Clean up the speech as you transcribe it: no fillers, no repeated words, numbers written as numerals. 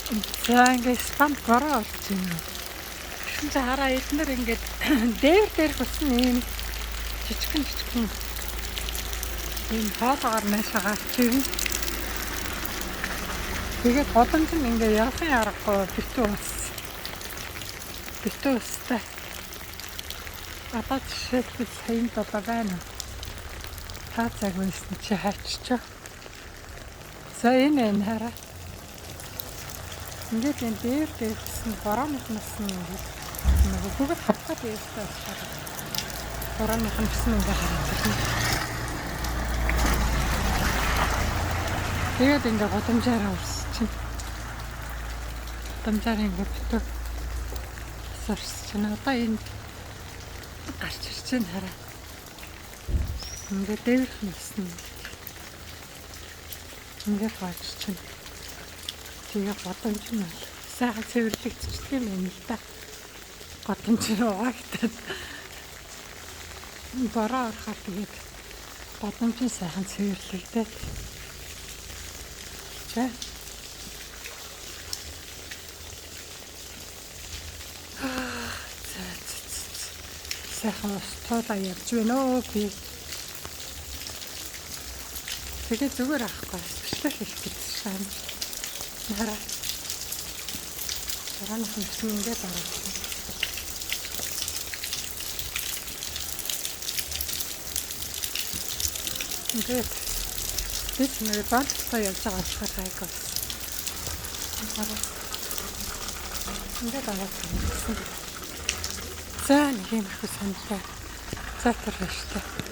За, ингээд Испанд бороо орж байна. Тэгсэн чинь хараа, эднэр ингээд дээвэр дээрх усан ийм жижигхэн жижигхэн ийм хоолоогоор наашаа гарч ирнэ. Тэгээд гудамж нь ингээд явахын аргагүй битүү ус. Битүү устай. Одоо жишээлбэл саяын 7 байна. Та цаг байсан чи хайччихоо. За, энэ энэ хараа. Ингээд энэ дээр дээрсэн борооных нас нь ингээд нөгөө бүгд хавтаа дээртэй болохоор борооных нь гэсэн ингээд хараад байна. Тэгээд ингээд гудамжаараа урсч чинь. Гудамжаараа ингээд битүү урсч чинь. Одоо энэ гарч ирж байна, хараа. Ингээд дээвэрх нь гэсэн ингээд гоож чинь. Тэгээ гудамж нь бол сайхан цэвэрлэгдчихдэг юм байна л да. Гудамж нь угаагдаад бороо орохоор тэгээд гудамж нь сайхан цэвэрлэгдээд. За. За, сайхан ус туулаа явж байна өө би. Тэгээ зүгээр авахгүй бичлэг хийх гэж шаана. Хараа. Борооных нь гэсэн ингээд ороод. Ингээд би ч нэр банттай явж байгаа болохоор гайгүй. Хараа. Ингээд ороод гэсэн. За, нэг юм их саналаа. За, тэр баяртай.